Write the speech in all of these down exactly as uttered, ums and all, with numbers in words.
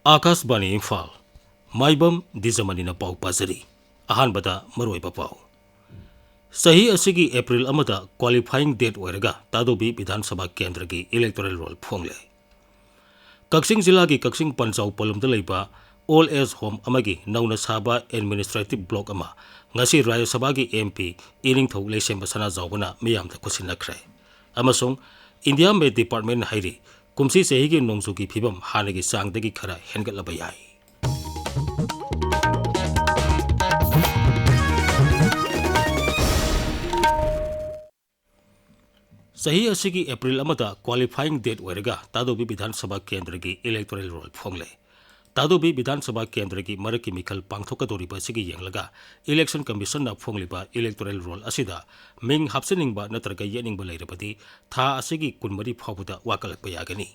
ꯑꯥꯀꯥꯁꯕꯥꯅꯤ ꯏꯝꯐꯥꯜ꯫ ꯃꯥꯏꯕꯝ ꯗꯤꯖꯃꯅꯤꯅ ꯄꯥꯎ ꯄꯥꯖꯔꯤ꯫ ꯑꯍꯥꯟꯕꯗ ꯃꯔꯨꯑꯣꯏꯕ ꯄꯥꯎ꯫ ꯆꯍꯤ ꯑꯁꯤꯒꯤ ꯑꯦꯄ꯭ꯔꯤꯜ ꯑꯃꯗ qualifying date ꯑꯣꯏꯔꯒ ꯇꯥꯗꯧꯕꯤ ꯕꯤꯙꯥꯟ ꯁꯚꯥ ꯀꯦꯟꯗ꯭ꯔꯒꯤ electoral roll ꯐꯣꯡꯂꯦ꯫ ꯀꯛꯆꯤꯡ ꯖꯤꯂꯥꯒꯤ ꯀꯛꯆꯤꯡ ꯄꯟꯖꯥꯎ ꯄꯣꯂꯨꯝꯗ ꯂꯩꯕ old age home ꯑꯃꯒꯤ ꯅꯧꯅ ꯁꯥꯕ administrative block ꯑꯃ ꯉꯁꯤ ꯔꯥꯖ꯭ꯌ ꯁꯚꯥꯒꯤ MP ꯏꯅꯤꯡꯊꯧ ꯂꯩꯁꯦꯝꯕ ꯁꯅꯥꯖꯥꯎꯕꯅ ꯃꯤꯌꯥꯝꯗ ꯈꯨꯠꯁꯤꯟꯅꯈ꯭ꯔꯦ꯫ ꯑꯃꯁꯨꯡ India Met Department ꯍꯥꯏꯔꯤ, ꯀꯨꯝꯁꯤ ꯆꯍꯤꯒꯤ ꯅꯣꯡꯖꯨꯒꯤ ꯐꯤꯕꯝ ꯍꯥꯟꯅꯒꯤ ꯆꯥꯡꯗꯒꯤ ꯈꯔ ꯍꯦꯟꯒꯠꯂꯕ ꯌꯥꯏ꯫ ꯆꯍꯤ ꯑꯁꯤꯒꯤ ꯑꯦꯄ꯭ꯔꯤꯜ ꯑꯃꯗ qualifying date ꯑꯣꯏꯔꯒ ꯇꯥꯗꯧꯕꯤ ꯕꯤꯙꯥꯟ ꯁꯚꯥ ꯀꯦꯟꯗ꯭ꯔꯒꯤ electoral roll ꯐꯣꯡꯂꯦ꯫ ꯇꯥꯗꯧꯕꯤ ꯕꯤꯙꯥꯟ ꯁꯚꯥ ꯀꯦꯟꯗ꯭ꯔꯒꯤ ꯃꯔꯛꯀꯤ ꯃꯤꯈꯜ ꯄꯥꯡꯊꯣꯛꯀꯗꯧꯔꯤꯕ ꯑꯁꯤꯒꯤ ꯌꯦꯡꯂꯒ election commissionꯅ ꯐꯣꯡꯂꯤꯕ electoral roll ꯑꯁꯤꯗ ꯃꯤꯡ ꯍꯥꯞꯆꯅꯤꯡꯕ ꯅꯠꯇ꯭ꯔꯒ ꯌꯦꯠꯅꯤꯡꯕ ꯂꯩꯔꯕꯗꯤ ꯊꯥ ꯑꯁꯤꯒꯤ ꯀꯨꯟꯃꯔꯤ ꯐꯥꯎꯕꯗ ꯋꯥꯀꯠꯂꯛꯄ ꯌꯥꯒꯅꯤ꯫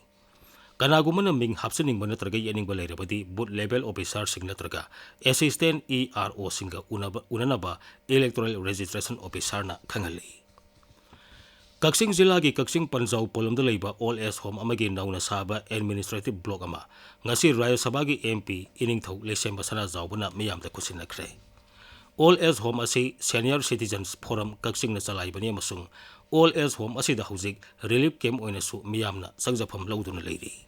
ꯀꯅꯥꯒꯨꯝꯕꯅ ꯃꯤꯡ ꯍꯥꯞꯆꯅꯤꯡꯕ ꯅꯠꯇ꯭ꯔꯒ ꯌꯦꯠꯅꯤꯡꯕ ꯂꯩꯔꯕꯗꯤ booth level officerꯁꯤꯡ ꯅꯠꯇ꯭ꯔꯒ assistant EROꯁꯤꯡꯒ ꯎꯅꯕ, ꯎꯅꯅꯕ electoral registration officerꯅ ꯈꯪꯍꯜꯂꯤ꯫ ꯀꯛꯆꯤꯡ ꯖꯤꯂꯥꯒꯤ ꯀꯛꯆꯤꯡ ꯄꯟꯖꯥꯎ ꯄꯣꯂꯨꯝꯗ ꯂꯩꯕ old age home ꯑꯃꯒꯤ ꯅꯧꯅ ꯁꯥꯕ administrative block ꯑꯃ ꯉꯁꯤ ꯔꯥꯖ꯭ꯌ ꯁꯚꯥꯒꯤ MP ꯏꯅꯤꯡꯊꯧ ꯂꯩꯁꯦꯝꯕ ꯁꯅꯥꯖꯥꯎꯕꯅ ꯃꯤꯌꯥꯝꯗ ꯈꯨꯠꯁꯤꯟꯅꯈ꯭ꯔꯦ꯫ Old age home ꯑꯁꯤ Senior Citizens Forum ꯀꯛꯆꯤꯡꯅ ꯆꯂꯥꯏꯕꯅꯤ ꯑꯃꯁꯨꯡ old age home ꯑꯁꯤꯗ ꯍꯧꯖꯤꯛ relief camp ꯑꯣꯏꯅꯁꯨ ꯃꯤꯌꯥꯝꯅ ꯆꯪꯖꯐꯝ ꯂꯧꯗꯨꯅ ꯂꯩꯔꯤ꯫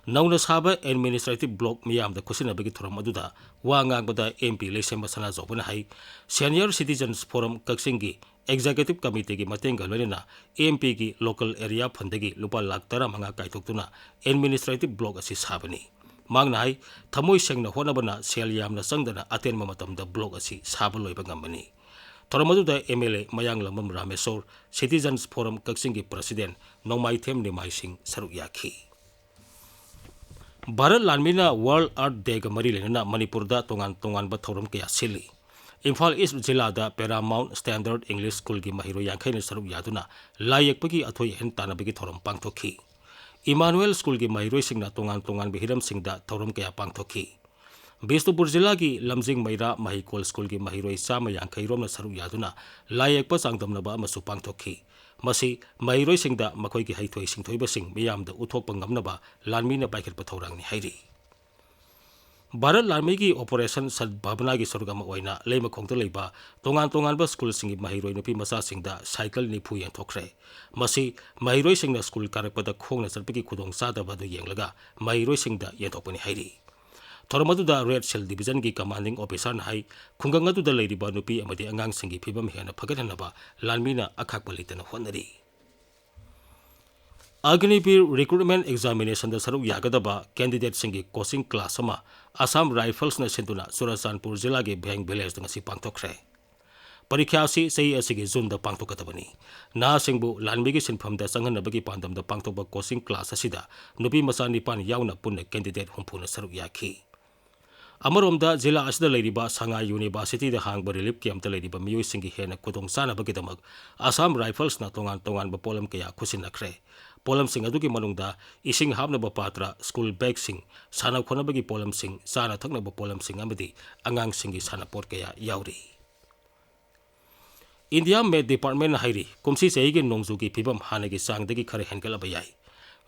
ꯅꯧꯅ ꯁꯥꯕ administrative block ꯃꯤꯌꯥꯝꯗ ꯈꯨꯠꯁꯤꯟꯅꯕꯒꯤ ꯊꯧꯔꯝ ꯑꯗꯨꯗ ꯋꯥ ꯉꯥꯡꯕꯗ MP ꯂꯩꯁꯦꯝꯕ ꯁꯅꯥꯖꯥꯎꯕꯅ ꯍꯥꯏ, Senior Citizens Forum ꯀꯛꯆꯤꯡꯒꯤ Executive Committeeꯒꯤ ꯃꯇꯦꯡꯒ ꯂꯣꯏꯅꯅ MPꯒꯤ local area fundꯗꯒꯤ ꯂꯨꯄꯥ ꯂꯥꯈ ꯇꯔꯥꯃꯉꯥ ꯀꯥꯏꯊꯣꯛꯇꯨꯅ administrative block ꯑꯁꯤ ꯁꯥꯕꯅꯤ꯫ ꯃꯍꯥꯛꯅ ꯍꯥꯏ, ꯊꯃꯣꯏ ꯁꯦꯡꯅ ꯍꯣꯠꯅꯕꯅ ꯁꯦꯜ ꯌꯥꯝꯅ ꯆꯪꯗꯅ ꯑꯇꯦꯟꯕ ꯃꯇꯝꯗ block ꯑꯁꯤ ꯁꯥꯕ ꯂꯣꯏꯕ ꯉꯝꯕꯅꯤ꯫ ꯊꯧꯔꯝ ꯑꯗꯨꯗ MLA ꯃꯌꯥꯡꯂꯝꯕꯝ ꯔꯥꯃꯦꯁꯣꯔ, Citizens Forum ꯀꯛꯆꯤꯡꯒꯤ President ꯅꯣꯡꯃꯥꯏꯊꯦꯝ ꯅꯤꯃꯥꯏꯁꯤꯡ ꯁꯔꯨꯛ ꯌꯥꯈꯤ꯫ ꯚꯥꯔꯠ ꯂꯥꯟꯃꯤꯅ World Earth Dayꯒ ꯃꯔꯤ ꯂꯩꯅꯅ ꯃꯅꯤꯄꯨꯔꯗ ꯇꯣꯉꯥꯟ ꯇꯣꯉꯥꯟꯕ ꯊꯧꯔꯝ ꯀꯌꯥ ꯁꯤꯜꯂꯤ꯫ ꯏꯝꯐꯥꯜ ꯏꯁ꯭ꯠ ꯖꯤꯂꯥꯗ Paramount Standard English Schoolꯒꯤ ꯃꯍꯩꯔꯣꯏ ꯌꯥꯡꯈꯩꯅ ꯁꯔꯨꯛ ꯌꯥꯗꯨꯅ ꯂꯥꯏ ꯌꯦꯛꯄꯒꯤ ꯑꯊꯣꯏ ꯑꯍꯦꯟ ꯇꯥꯟꯅꯕꯒꯤ ꯊꯧꯔꯝ ꯄꯥꯡꯊꯣꯛꯈꯤ꯫ Emmanuel Schoolꯒꯤ ꯃꯍꯩꯔꯣꯏꯁꯤꯡꯅ ꯇꯣꯉꯥꯟ ꯇꯣꯉꯥꯟꯕ ꯍꯤꯔꯝꯁꯤꯡꯗ ꯊꯧꯔꯝ ꯀꯌꯥ ꯄꯥꯡꯊꯣꯛꯈꯤ꯫ ꯕꯤꯁꯅꯨꯄꯨꯔ ꯖꯤꯂꯥꯒꯤ ꯂꯝꯖꯤꯡ ꯃꯩꯔꯥ ꯃꯍꯩꯀꯣꯜ Schoolꯒꯤ ꯃꯍꯩꯔꯣꯏ ꯆꯥꯝꯃ ꯌꯥꯡꯈꯩ ꯔꯣꯝꯅ ꯁꯔꯨꯛ ꯌꯥꯗꯨꯅ ꯂꯥꯏ ꯌꯦꯛꯄ ꯆꯥꯡꯗꯝꯅꯕ ꯑꯃꯁꯨ ꯄꯥꯡꯊꯣꯛꯈꯤ꯫ ꯃꯁꯤ ꯃꯍꯩꯔꯣꯏꯁꯤꯡꯗ ꯃꯈꯣꯏꯒꯤ ꯍꯩꯊꯣꯏ ꯁꯤꯡꯊꯣꯏꯕꯁꯤꯡ ꯃꯤꯌꯥꯝꯗ ꯎꯠꯊꯣꯛꯄ ꯉꯝꯅꯕ ꯂꯥꯟꯃꯤꯅ ꯄꯥꯏꯈꯠꯄ ꯊꯧꯔꯥꯡꯅꯤ ꯍꯥꯏꯔꯤ꯫ ꯚꯥꯔꯠ ꯂꯥꯟꯃꯤꯒꯤ ꯑꯣꯄꯔꯦꯁꯟ ꯁꯗꯚꯥꯕꯅꯥꯒꯤ ꯁꯔꯨꯛ ꯑꯃ ꯑꯣꯏꯅ ꯂꯩꯃꯈꯣꯡꯗ ꯂꯩꯕ ꯇꯣꯉꯥꯟ ꯇꯣꯉꯥꯟꯕ ꯁ꯭ꯀꯨꯜꯁꯤꯡꯒꯤ ꯃꯍꯩꯔꯣꯏ ꯅꯨꯄꯤ ꯃꯆꯥꯁꯤꯡꯗ ꯁꯥꯏꯀꯜ ꯅꯤꯐꯨ ꯌꯦꯟꯊꯣꯛꯈ꯭ꯔꯦ꯫ ꯃꯁꯤ ꯃꯍꯩꯔꯣꯏꯁꯤꯡꯅ ꯁ꯭ꯀꯨꯜ ꯀꯥꯔꯛꯄꯗ ꯈꯣꯡꯅ ꯆꯠꯄꯒꯤ ꯈꯨꯗꯣꯡꯆꯥꯗꯕ ꯑꯗꯨ ꯌꯦꯡꯂꯒ ꯃꯍꯩꯔꯣꯏꯁꯤꯡꯗ ꯌꯦꯟꯊꯣꯛꯄꯅꯤ ꯍꯥꯏꯔꯤ꯫ ꯊꯧꯔꯝ ꯑꯗꯨꯗ ꯔꯦꯗ ꯁꯤꯜ ꯗꯤꯕꯤꯖꯟꯒꯤ ꯀꯃꯥꯟꯗꯤꯡ ꯑꯣꯐꯤꯁꯥꯔꯅ ꯍꯥꯏ, ꯈꯨꯡꯒꯪ ꯑꯗꯨꯗ ꯂꯩꯔꯤꯕ ꯅꯨꯄꯤ ꯑꯃꯗꯤ ꯑꯉꯥꯡꯁꯤꯡꯒꯤ ꯐꯤꯕꯝ ꯍꯦꯟꯅ ꯐꯒꯠꯍꯟꯅꯕ ꯂꯥꯟꯃꯤꯅ ꯑꯈꯥꯛꯄ ꯂꯩꯇꯅ ꯍꯣꯠꯅꯔꯤ꯫ ꯑꯒꯅꯤꯕꯤꯔ ꯔꯤꯀ꯭ꯔꯨꯠꯃꯦꯟ ꯑꯦꯛꯖꯥꯃꯤꯅꯦꯁꯟꯗ ꯁꯔꯨꯛ ꯌꯥꯒꯗꯕ ꯀꯦꯟꯗꯤꯗꯦꯠꯁꯤꯡꯒꯤ ꯀꯣꯆꯤꯡ ꯀ꯭ꯂꯥꯁ ꯑꯃ ꯑꯁꯥꯝ ꯔꯥꯏꯐꯜꯁꯅ ꯁꯤꯟꯗꯨꯅ ꯆꯨꯔꯥꯆꯥꯟꯄꯨꯔ ꯖꯤꯂꯥꯒꯤ ꯚꯦꯡ ꯚꯤꯂꯦꯖꯇ ꯉꯁꯤ ꯄꯥꯡꯊꯣꯛꯈ꯭ꯔꯦ꯫ ꯄꯔꯤꯈ꯭ꯌꯥ ꯑꯁꯤ ꯆꯍꯤ ꯑꯁꯤꯒꯤ ꯖꯨꯟꯗ ꯄꯥꯡꯊꯣꯛꯀꯗꯕꯅꯤ꯫ ꯅꯍꯥꯁꯤꯡꯕꯨ ꯂꯥꯟꯃꯤꯒꯤ ꯁꯤꯟꯐꯝꯗ ꯆꯪꯍꯟꯅꯕꯒꯤ ꯄꯥꯟꯗꯝꯗ ꯄꯥꯡꯊꯣꯛꯄ ꯀꯣꯆꯤꯡ ꯀ꯭ꯂꯥꯁ ꯑꯁꯤꯗ ꯅꯨꯄꯤ ꯃꯆꯥ ꯅꯤꯄꯥꯟ ꯌꯥꯎꯅ ꯄꯨꯟꯅ ꯀꯦꯟꯗꯤꯗꯦꯠ ꯍꯨꯝꯐꯨꯅ ꯁꯔꯨꯛ ꯌꯥꯈꯤ꯫ ꯑꯃꯔꯣꯝꯗ, ꯖꯤꯂꯥ ꯑꯁꯤꯗ ꯂꯩꯔꯤꯕ ꯁꯉꯥꯏ ꯌꯨꯅꯤꯚꯔꯁꯤꯇꯤꯗ ꯍꯥꯡꯕ ꯔꯤꯂꯤꯐ ꯀꯦꯝꯞꯇ ꯂꯩꯔꯤꯕ ꯃꯤꯑꯣꯏꯁꯤꯡꯒꯤ ꯍꯦꯟꯅ ꯈꯨꯗꯣꯡꯆꯥꯅꯕꯒꯤꯗꯃꯛ ꯑꯁꯥꯝ ꯔꯥꯏꯐꯜꯁꯅ ꯇꯣꯉꯥꯟ ꯇꯣꯉꯥꯟꯕ ꯄꯣꯠꯂꯝ ꯀꯌꯥ ꯈꯨꯠꯁꯤꯟꯅꯈ꯭ꯔꯦ꯫ ꯄꯣꯠꯂꯝꯁꯤꯡ ꯑꯗꯨꯒꯤ ꯃꯅꯨꯡꯗ ꯏꯁꯤꯡ ꯍꯥꯞꯅꯕ ꯄꯥꯇ꯭ꯔ, ꯁ꯭ꯀꯨꯜ ꯕꯦꯒꯁꯤꯡ, ꯁꯥꯟꯅ ꯈꯣꯠꯅꯕꯒꯤ ꯄꯣꯠꯂꯝꯁꯤꯡ, ꯆꯥꯅ ꯊꯛꯅꯕ ꯄꯣꯠꯂꯝꯁꯤꯡ ꯑꯃꯗꯤ ꯑꯉꯥꯡꯁꯤꯡꯒꯤ ꯁꯥꯟꯅꯄꯣꯠ ꯀꯌꯥ ꯌꯥꯎꯔꯤ꯫ ꯏꯟꯗꯤꯌꯥ ꯃꯦꯠ ꯗꯤꯄꯥꯔꯠꯃꯦꯟꯅ ꯍꯥꯏꯔꯤ, ꯀꯨꯝꯁꯤ ꯆꯍꯤꯒꯤ ꯅꯣꯡꯖꯨꯒꯤ ꯐꯤꯕꯝ ꯍꯥꯟꯅꯒꯤ ꯆꯥꯡꯗꯒꯤ ꯈꯔ ꯍꯦꯟꯒꯠꯂꯕ ꯌꯥꯏ꯫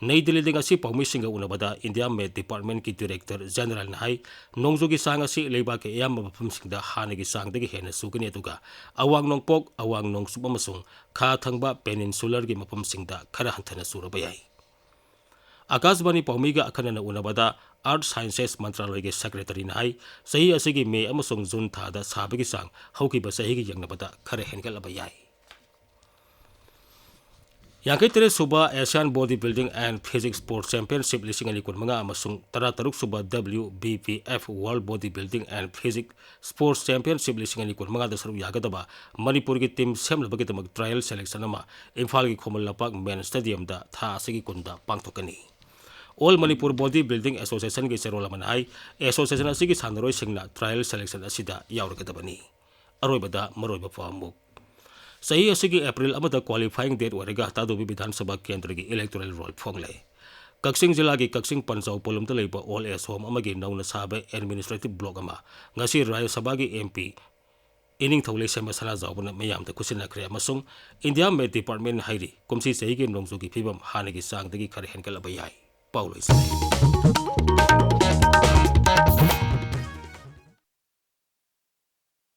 ꯅꯩ ꯗꯤꯜꯂꯤꯗ ꯉꯁꯤ ꯄꯥꯎꯃꯤꯁꯤꯡꯒ ꯎꯅꯕꯗ ꯏꯟꯗꯤꯌꯥ ꯃꯦꯠ ꯗꯤꯄꯥꯔꯠꯃꯦꯟꯒꯤ ꯗꯤꯔꯦꯛꯇꯔ ꯖꯦꯅꯔꯦꯜꯅ ꯍꯥꯏ, ꯅꯣꯡꯖꯨꯒꯤ ꯆꯥꯡ ꯑꯁꯤ ꯂꯩꯕꯥꯛꯀꯤ ꯑꯌꯥꯝꯕ ꯃꯐꯝꯁꯤꯡꯗ ꯍꯥꯟꯅꯒꯤ ꯆꯥꯡꯗꯒꯤ ꯍꯦꯟꯅ ꯆꯨꯒꯅꯤ, ꯑꯗꯨꯒ ꯑꯋꯥꯡ ꯅꯣꯡꯄꯣꯛ, ꯑꯋꯥꯡ ꯅꯣꯡꯆꯨꯞ ꯑꯃꯁꯨꯡ ꯈꯥ ꯊꯪꯕ ꯄꯦꯅꯤꯟꯁꯨꯂꯔꯒꯤ ꯃꯐꯝꯁꯤꯡꯗ ꯈꯔ ꯍꯟꯊꯅ ꯆꯨꯔꯕ ꯌꯥꯏ꯫ ꯑꯀꯥꯁꯕꯥꯅꯤ ꯄꯥꯎꯃꯤꯒ ꯑꯈꯟꯅꯅ ꯎꯅꯕꯗ ꯑꯥꯔꯊ ꯁꯥꯏꯟꯁꯦꯁ ꯃꯟꯇ꯭ꯔꯥꯂꯣꯏꯒꯤ ꯁꯦꯀ꯭ꯔꯦꯇꯔꯤꯅ ꯍꯥꯏ, ꯆꯍꯤ ꯑꯁꯤꯒꯤ ꯃꯦ ꯑꯃꯁꯨꯡ ꯖꯨꯟ ꯊꯥꯗ ꯁꯥꯕꯒꯤ ꯆꯥꯡ ꯍꯧꯈꯤꯕ ꯆꯍꯤꯒ ꯌꯦꯡꯅꯕꯗ ꯈꯔ ꯍꯦꯟꯒꯠꯂꯕ ꯌꯥꯏ꯫ ꯌꯥꯡꯈꯩ ꯇꯔꯦꯠ ꯁꯨꯕ Asian Body Building and Physics Sports Championship ꯂꯤꯁꯤꯡ ꯑꯅꯤ ꯀꯨꯟꯃꯉꯥ ꯑꯃꯁꯨꯡ ꯇꯔꯥꯇꯔꯨꯛ ꯁꯨꯕ W B P F World Body Building and Physics Sports Championship ꯂꯤꯁꯤꯡ ꯑꯅꯤ ꯀꯨꯟꯃꯉꯥꯗ ꯁꯔꯨꯛ ꯌꯥꯒꯗꯕ ꯃꯅꯤꯄꯨꯔꯒꯤ ꯇꯤꯝ ꯁꯦꯝꯅꯕꯒꯤꯗꯃꯛ trial selection ꯑꯃ ꯏꯝꯐꯥꯜꯒꯤ ꯈꯨꯃꯟ ꯂꯝꯄꯥꯛ ꯃꯦꯟ ꯁ꯭ꯇꯦꯗꯤꯌꯝꯗ ꯊꯥ ꯑꯁꯤꯒꯤ ꯀꯨꯟꯗ ꯄꯥꯡꯊꯣꯛꯀꯅꯤ꯫ All Manipur Body Building Associationꯒꯤ ꯆꯦꯔꯣꯜ ꯑꯃꯅ ꯍꯥꯏ, association ꯑꯁꯤꯒꯤ ꯁꯥꯟꯅꯔꯣꯏꯁꯤꯡꯅ trial selection ꯑꯁꯤꯗ ꯌꯥꯎꯔꯒꯗꯕꯅꯤ꯫ ꯑꯔꯣꯏꯕꯗ ꯃꯔꯨꯑꯣꯏꯕ ꯄꯥꯎ ꯑꯃꯨꯛ꯫ ꯆꯍꯤ ꯑꯁꯤꯒꯤ ꯑꯦꯄ꯭ꯔꯤꯜ ꯑꯃꯗ qualifying date ꯑꯣꯏꯔꯒ ꯇꯥꯗꯣꯕꯤ ꯕꯤꯙꯥꯟ ꯁꯚꯥ ꯀꯦꯟꯗ꯭ꯔꯒꯤ electoral roll ꯐꯣꯡꯂꯦ꯫ ꯀꯛꯆꯤꯡ ꯖꯤꯂꯥꯒꯤ ꯀꯛꯆꯤꯡ ꯄꯟꯆꯥꯎ ꯄꯣꯂꯨꯝꯗ ꯂꯩꯕ old age home ꯑꯃꯒꯤ ꯅꯧꯅ ꯁꯥꯕ administrative block ꯑꯃ ꯉꯁꯤ ꯔꯥꯖ꯭ꯌ ꯁꯚꯥꯒꯤ M P ꯏꯅꯤꯡꯊꯧ ꯂꯩꯁꯦꯝꯕ ꯁꯅꯥꯖꯥꯎꯕꯅ ꯃꯤꯌꯥꯝꯗ ꯈꯨꯠꯁꯤꯟꯅꯈ꯭ꯔꯦ ꯑꯃꯁꯨꯡ ꯏꯟꯗꯤꯌꯥ ꯃꯦꯠ ꯗꯤꯄꯥꯔꯠꯃꯦꯟꯅ ꯍꯥꯏꯔꯤ, ꯀꯨꯝꯁꯤ ꯆꯍꯤꯒꯤ ꯅꯣꯡꯖꯨꯒꯤ ꯐꯤꯕꯝ ꯍꯥꯟꯅꯒꯤ ꯆꯥꯡꯗꯒꯤ ꯈꯔ ꯍꯦꯟꯒꯠꯂꯕ ꯌꯥꯏ꯫ ꯄꯥꯎ ꯂꯣꯏꯁꯤꯜꯂꯦ꯫